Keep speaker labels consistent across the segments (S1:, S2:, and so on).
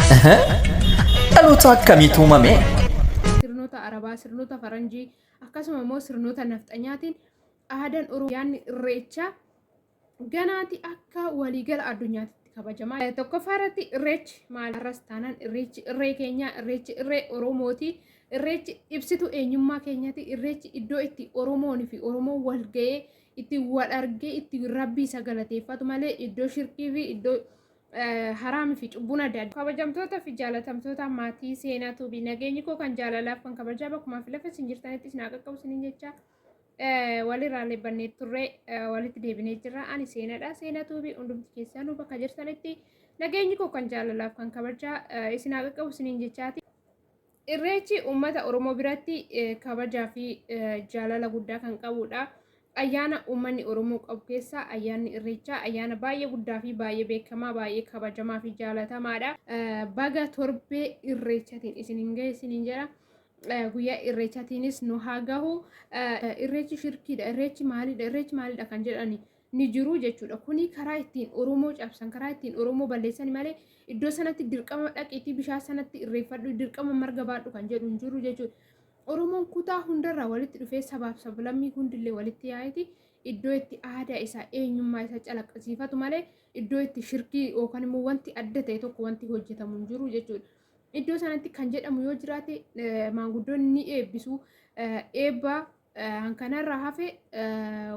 S1: Dhaloota akkamiitu uumame?
S2: Sirnoota Arabaa, sirnoota Faranjii akkasuma immoo sirnoota nafxanyaatiin aadaan Oromoo ayyaanni Irreechaa ganaati akka waliigala addunyaatti kabajama. Tokkoffaa irratti Irreechi maal? Har'as taanaan Irreechi irree keenya, Irreechi irree Oromooti. Irreechi ibsituu eenyummaa keenyati. Irreechi iddoo itti Oromoon fi Oromoon wal ga'ee itti wal argee itti rabbii isa galateeffatu malee iddoo shirkii fi iddoo haraamii fi cubbuun adda addaa. Kabajamtoota fi jaalatamtoota maatii seenaa tuubii nageenyi koo kan jaalalaaf kan kabajaa bakkumaa fi lafa isin jirtanitti isin haa qaqqabu isiniin jecha walirraa lebbannee turre walitti deebinee jirra. Ani seenaadha. Seenaa tuubii hundumti keessanuu bakka jirtanitti nageenyi koo kan jaalalaaf kan kabajaa isin haa qaqqabu isiniin jechaati. Irreechi uummata Oromoo biratti kabajaa fi jaalala guddaa kan qabudha. Ayyaana uummanni Oromoo qabu keessaa ayyaanni Irreechaa ayyaana baay'ee guddaa fi baay'ee beekamaa, baay'ee kabajamaa fi jaalatamaadha. Baga torbee Irreechatiin isiniin gahe isiniin jedha. Guyyaa Irreechatiinis nu haa gahu. Irreechi shirkiidha, Irreechi maalidha, Irreechi maalidha kan jedhani ni jiru jechuudha. Kuni karaa ittiin Oromoo cabsan, karaa ittiin Oromoo balleessan malee iddoo sanatti dirqama dhaqiitii bishaan sanatti irreeffadhu, dirqama marga baadhu kan jedhu hin jiru jechuudha. Oromoon kutaa hundarraa walitti dhufee sabaaf sablammii hundillee walitti yaa'eeti iddoo itti aadaa isaa eenyummaa isaa calaqqisiifatu malee iddoo itti shirkii yookaan immoo wanti adda ta'e tokko wanti hojjetamu hin jiru jechuudha. Iddoo sanatti kan jedhamu yoo jiraate maanguddoonni ni eebbisu. Eebba kanarraa hafe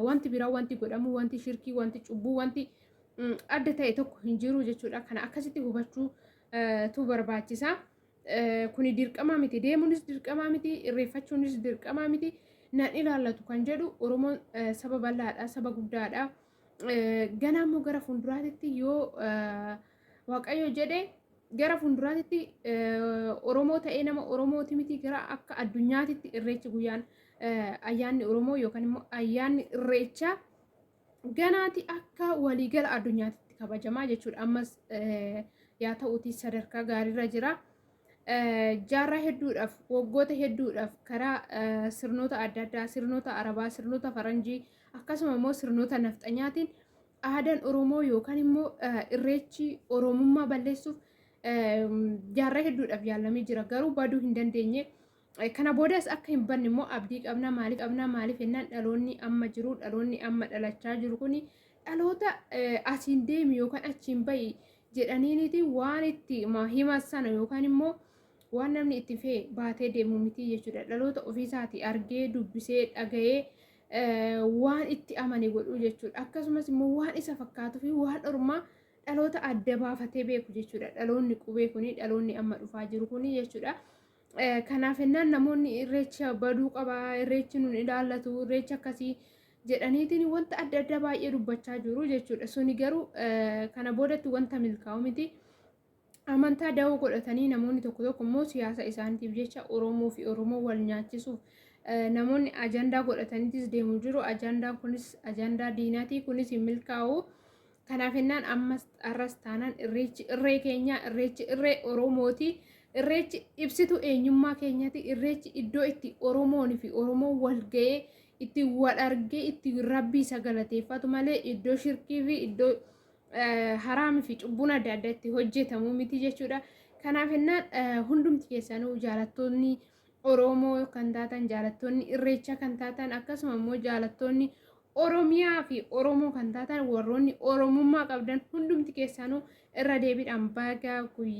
S2: wanti biraa wanti godhamu wanti shirkii wanti cubbuu wanti adda ta'e tokko hin jiru jechuudha. Kana akkasitti hubachuu tu barbaachisa. Kuni dirqamaa miti. Deemuunis dirqamaa miti. Irreeffachuunis dirqamaa miti. Nan ilaallatu kan jedhu Oromoon saba bal'aadha, saba guddaadha. Ganaa immoo gara fuulduraatitti yoo Waaqayyo jedhe gara fuulduraatitti Oromoo ta'ee nama Oromooti miti gara akka addunyaatitti irreechi guyyaan ayyaanni Oromoo yookaan immoo ayyaanni irreechaa ganaati akka waliigala addunyaatitti kabajamaa jechuudha. Ammas yaa ta'uuti sadarkaa gaariirra jira. Jaarraa hedduudhaaf waggoota hedduudhaaf karaa sirnoota adda addaa sirnoota Arabaa, sirnoota Faranjii akkasuma immoo sirnoota nafxanyaatiin aadaan Oromoo yookaan immoo irreechi Oromummaa balleessuuf jaarraa hedduudhaaf yaalamee jira. Garuu baduu hin dandeenye. Kana boodas akka hin badne immoo abdii qabna. Maaliif qabna? Maaliif jennaan dhaloonni amma jiru, dhaloonni amma dhalachaa jiru kuni dhaloota asiin deemi yookaan achiin ba'i jedhaniiniti waan itti hima sana yookaan immoo waan namni itti fe'e baatee deemu miti jechuudha. Dhaloota ofiisaatii argee, dubbisee, dhaga'ee waan itti amane godhuu jechuudha. Akkasumas immoo waan isa fakkaatuu fi waan ormaa dhaloota adda baafatee beeku jechuudha. Dhaloonni qubee kuni dhaloonni amma dhufaa jiru kuni jechuudha. Kanaaf ennaan namoonni irreecha baduu qaba, irreechi nun ilaallatu, irreecha akkasii jedhaniitiin wanta adda addaa baay'ee dubbachaa jiru jechuudha. Suni garuu kana boodatti wanta milkaa'u miti. Amantaa dawoo godhatanii namoonni tokko tokko immoo siyaasa isaaniitiif jecha Oromoo fi Oromoo wal nyaachisuuf namoonni ajandaa godhataniitis deemu jiru. Ajandaan kunis ajandaa diinaatii kunis hin milkaa'u. Kanaaf jennaan ammas har'as taanaan irreechi irree keenyaa irreechi irree Oromooti. Irreechi ibsituu eenyummaa keenyaati. Irreechi iddoo itti Oromoon fi Oromoon wal ga'ee itti wal argee itti rabbii isa galateeffatu malee iddoo shirkii fi iddoo haraamii fi cubbuun adda addaa itti hojjetamu miti jechuudha. Kanaaf jennaan hundumti keessanuu jaalattoonni Oromoo kan taatan jaalattoonni Irreechaa kan taatan akkasuma immoo jaalattoonni Oromiyaa fi Oromoo kan taatan warroonni Oromummaa qabdan hundumti keessanuu irra deebiidhaan baga guyyaa.